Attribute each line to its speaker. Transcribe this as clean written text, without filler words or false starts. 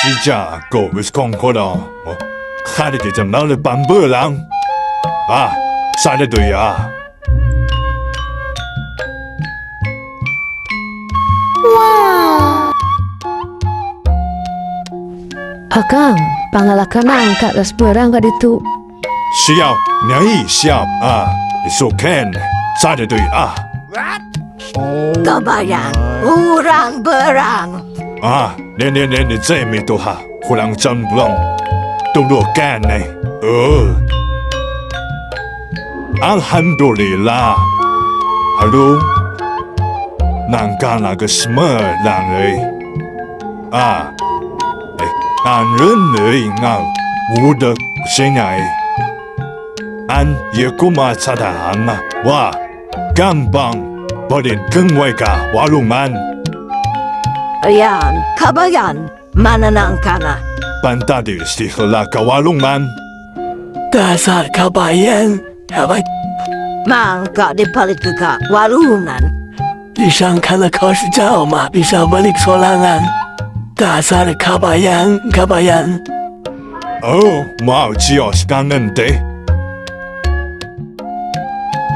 Speaker 1: 芝加哥威斯康过了，我看的就哪里办不了啊，啥的对啊。
Speaker 2: Akang, pangalakanan kat las perang kat itu.
Speaker 1: 需要娘一笑啊，你说看，啥的对啊。
Speaker 3: Kabayan, urang berang.
Speaker 1: 啊，连你这么多哈，忽然真不让，都落干呢，Alhamdulillah，Hello，南干那个什么人哎，啊，哎，男人嘞啊，我的心爱，俺也过嘛查他嘛，哇，干棒，不连更外个瓦鲁曼。
Speaker 3: Ayan, kabayan, mananang ka na.
Speaker 1: 班大的是和那个瓦鲁曼。
Speaker 4: Dasar kabayan, habay
Speaker 3: Mangka di palit ka walunan.
Speaker 4: Isang kalakos jao ma bisa balik solangan. Dasar kabayan, kabayan.
Speaker 1: 哦，马尔基奥是刚嫩的。